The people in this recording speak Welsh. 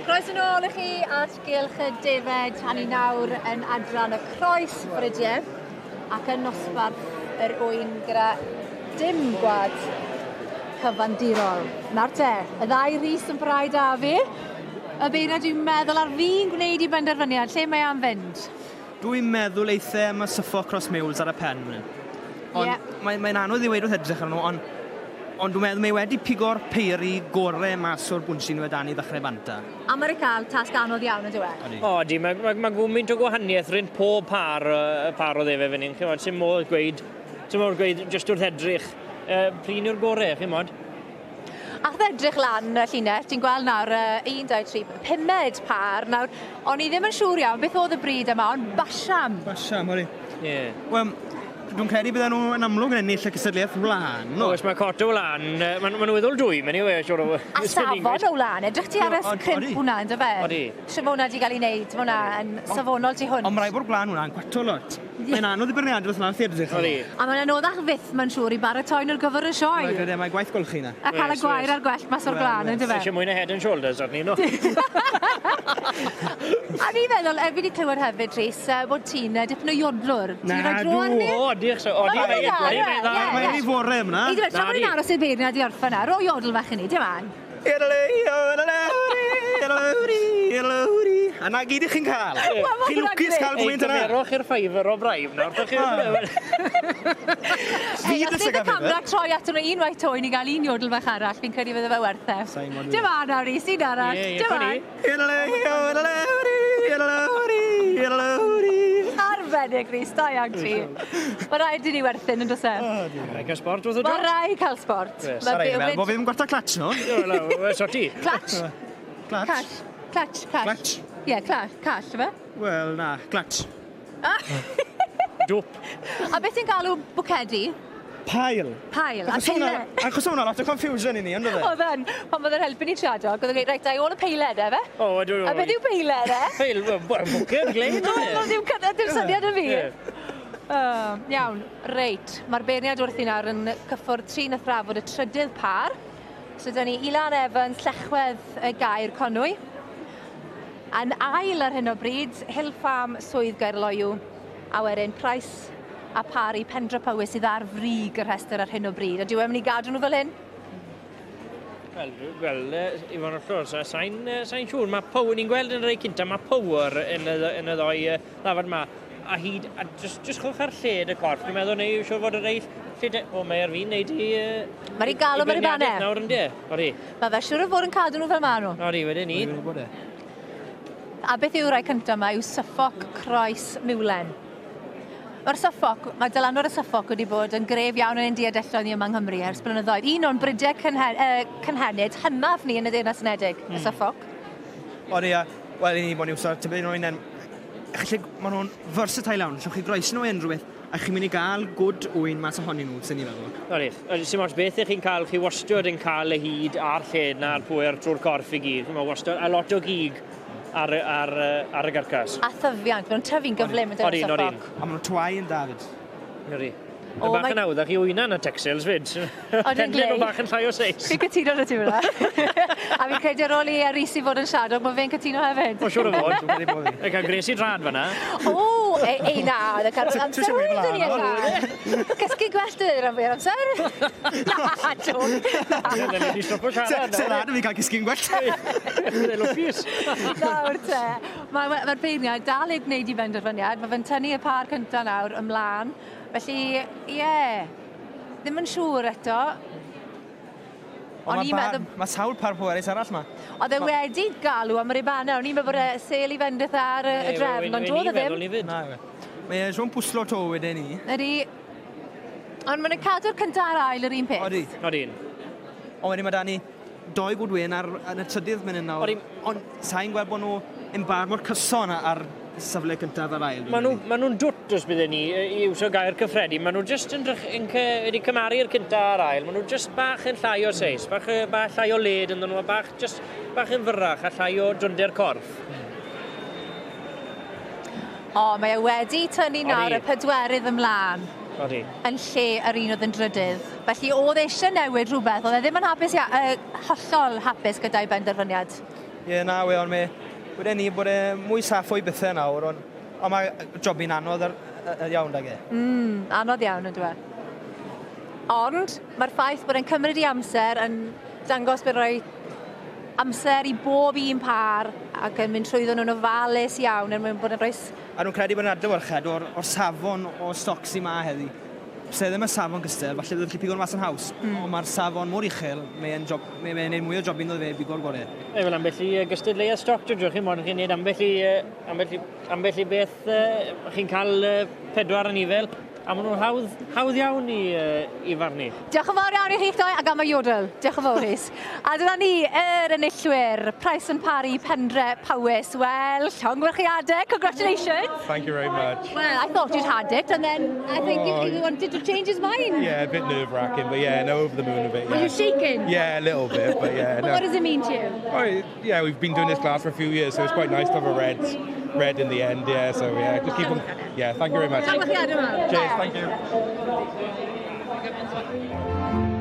Croeso nôl i chi at Gylch y Defaid, a ni nawr yn adran y Croes Ffrydiau ac yn nosbarth yr ŵyn gyda dim gwad cyfandirol. Nawr te, y ddau Rhys yn parhau 'da fi. Y beirniad dwi'n meddwl ar fin gwneud i benderfyniad, lle mae am fynd? Dwi'n meddwl eith e am y Suffolk Cross Mules ar y pen fan hyn. Ond yeah. mae'n mae anodd i weud wrth edrych arno nhw, ond ond dwi'n meddwl mae wedi pigo'r peiri gore mas o'r bwnsi nhw dan i ddechrau banta. A mae'n cael tasg anodd iawn yn dweud? Odi. O, di, mae, mae, mae gwmynt o gwahaniaeth rhwng pob par, par o ddefe fan hyn. Chi'n sy'n modd gweud, sy'n modd gweud jyst wrth edrych, prin yw'r gore, chi'n modd? A wrth edrych lan y llinell, ti'n gweld nawr, uh, 1, 2, 3, pumed par. Nawr, o'n i ddim yn siŵr iawn beth oedd y bryd yma, ond Basham. Basham, ori. Ie. Yeah. Wel, dwi'n credu bydden nhw yn amlwg yn ennill y cystadleuaeth wlân. No. Oes, mae cot o wlân, maen nhw weddol dwy, mae'n i siwr o... A safon o wlân, edrych ti ar y crimp hwnna, ynddo fe? Odi. Siwr fod hwnna wedi cael ei wneud, mae hwnna yn safonol tu hwnt. Ond mae rhaid bod gwlân hwnna'n gwato lot. Mae'n anodd i beirniadu wrth wrth edrych arno. A mae'n anoddach fyth, mae'n siŵr, i baratoi nhw'r gyfer y sioe. Wel, mae gwaith golchi 'na. A cael y gwair a'r gwellt mas o'r gwlân, on'd yfe? Eisiau mwy na head and shoulders arni nhw. A fi'n meddwl, fi wedi clywed hefyd, Rhys, bod ti'n dipyn o iodlwr. Ti'n rhoi dro arni? O, diolch. O, di, mae'n dda. Mae'n ei fore yma. Ei, tra bod ni'n aros i'r beirniad i orffen na, ro iodl fach i ni, dim an. A 'na gyd 'ych chi'n cael. Chi'n lwcus cael gwynt yna. Cymerwch i'r ffifer o braidd nawr. Fi dy y camera troi ato nhw unwaith to i ni gael un iodl fach arall. Fi'n credu fydde fe werth e. Dim a nawr, Rhys, un arall. Dim a. Arbennig, Rhys, da iawn ti. Mae rhaid i ni werthin yn does e? Rhaid cael sport wrth y Mae rhaid cael sport. Mae rhaid i bod fi ddim gwarta clutch no. Wel, so ti. Clutch? Clutch. Cash. Clutch, cash. Clutch. Ie, yeah, clutch, cash, ife? Wel, na, clutch. Dwp. A beth ti'n galw bwcedi? Pile. Pile, a peile. Achos hwnna lot o confusion i ni, ond oedd e? Oedd yn. Pan oedd e'n helpu ni triadog, oedd e'n gweud, reit, da i ôl y peile, de, fe? O, ydw. A beth yw peile, de? Peil, bwced, glein. O, dim syniad y fi. Uh, iawn, reit. Mae'r beirniad wrthi nawr yn cyffwrdd trin a thrafod y trydydd par. So dyna ni Ilan Evans, Llechwedd y Gaer Conwy. Yn ail ar hyn o bryd, Hill Farm Swydd Gaerloyw, a wedyn Price a Parry Pendra Powys sydd ar frig y rhestr ar hyn o bryd. Ydyw e'n mynd i gadw nhw fel hyn? Wel, wel, i fod yn hollol, sa'n sa siŵr. Mae power, ni'n gweld yn y rei cynta, mae power yn y, yn y ddoi ddafad yma. A hyd, a just, just chwch ar lled y corff, dwi'n meddwl neu siŵr fod y rei lled... O, mae ar fi'n neud i... Mae'r i galw mae'r i banau. Nawr ynddi, odi. Mae fe siŵr o fod yn cadw nhw fel maen nhw. Odi, wedyn ni. A beth yw'r rhai cyntaf yma yw Suffolk Croes Miwlen. Mae'r Suffolk, mae dylanwad y Suffolk wedi bod yn gref iawn yn ein diadelloedd ni yma yng Nghymru ers blynyddoedd. Un o'n bridiau cynhe, cynhenid hynaf ni yn y Deyrnas Unedig, mm. y Suffolk. Odi, a wel, i ni bod yn iwso, ti'n bydd nhw'n Felly, maen nhw'n versatile iawn. Allwch chi groesi nhw unrhyw beth, a chi'n mynd i gael good ŵyn mas ohonyn nhw, sy'n ni'n meddwl. Odi, sim ots beth ych chi'n cael, chi wastad yn cael y hyd a'r lled na'r pwer trwy'r corff i gyd. Mae wastad, a lot o gig ar, ar, ar y garcas. A thyfiant, maen nhw'n tyfu'n gyflym yn dod o'r Suffolk. A maen nhw'n twau yn David. Odi. O, bach yn hawdd, a chi wyna na texels fyd. Odyn glei. Nhw bach yn llai o seis. Fi'n cytuno 'da ti fyna. A fi'n credu ar ôl i Rhys i fod yn siarad, mae fe'n cytuno hefyd. O, siŵr o fod. Dwi'n cael gres i drad fyna. O, e, e na, oedd e cael amser hwyl dyn ni allan. Cysgu gwellt y rhan fwyaf amser. Na, joc. Na. Ni stopo siarad. Se na, fi cael cysgu'n gwellt. Dwi'n lwcus. Nawr te, mae'r ma beirniad dal i gwneud i benderfyniad. Mae fe'n tynnu y par cyntaf nawr ymlaen. Felly, ie, yeah, ddim yn siŵr eto. O'n i'n meddwl... Mae sawl par pwerus arall ma. Oedd e wedi galw am yr Ibana. O'n i'n meddwl bod e sel i fendith ar y drefn, ond doedd e ddim. Na, Mae e'n sôn pwslo to wedyn ni. Ydy. Ond maen nhw'n cadw'r cyntaf a'r ail yr un peth. Odi. Odi. Ond wedyn mae da ni doi gwd wen ar, yn y trydydd mynd yn nawr. Ond sa'n gweld bod nhw yn bar mor cyson ar safle cyntaf a'r ail. Maen nhw'n ma nhw dwt os bydden ni, i iwsio gair cyffredin, maen nhw jyst yn, yn, wedi cymaru'r cyntaf a'r ail, maen nhw jyst bach yn llai o seis, bach, bach llai o led ynddyn nhw, a bach, jyst bach yn fyrrach a llai o drynder corff. O, mae e wedi tynnu nawr y pedwerydd ymlaen. Odi. Yn lle yr un oedd yn drydydd. Felly oedd eisiau newid rhywbeth, oedd e ddim yn hapus, ia, uh, hollol hapus gyda'i benderfyniad. Ie, na, we, ond me, weden ni bod e mwy saff o'i bethau nawr, ond on mae jobyn anodd ar, ar, iawn dag e. Anodd iawn yn dweud. Ond mae'r ffaith bod e'n cymryd i amser yn dangos bod rhoi amser i bob un par ac yn mynd trwyddo nhw'n ofalus iawn er mwyn bod yn rhoi. A nhw'n credu bod yn adlewyrchiad o'r safon o stoc sy'n ma heddi. Se ddim y safon gystal, falle bydd gallu pigo'r mas yn haws. Ond mae'r safon mor uchel, mae'n job, mae neud mwy o jobyn iddo fe bigo'r gorau. Ei, wel, ambell i gystadleuaeth stoc, Jojo, chi'n modd chi'n neud ambell i beth, chi'n cael pedwar anifel, a maen nhw'n hawdd, hawdd iawn i farnu. Diolch yn fawr iawn i chi'ch doi ac am y jodl. Diolch yn fawr, Rhys. A dyna ni, yr enillwyr, Price and Parry, Pendre, Powys. Wel, llongyfarchiadau, congratulations. Thank you very much. Well, I thought you'd had it, and then I think you wanted to change his mind. Yeah, a bit nerve wracking, but yeah, no, over the moon a bit. Were you shaking? Yeah, a little bit, but yeah. But no. what does it mean to you? Oh, yeah, we've been doing this class for a few years, so it's quite nice to have a red in the end. Yeah, so yeah, just keep on. Yeah, thank you very much. Llongyfarchiadau mawr. Cheers, thank you.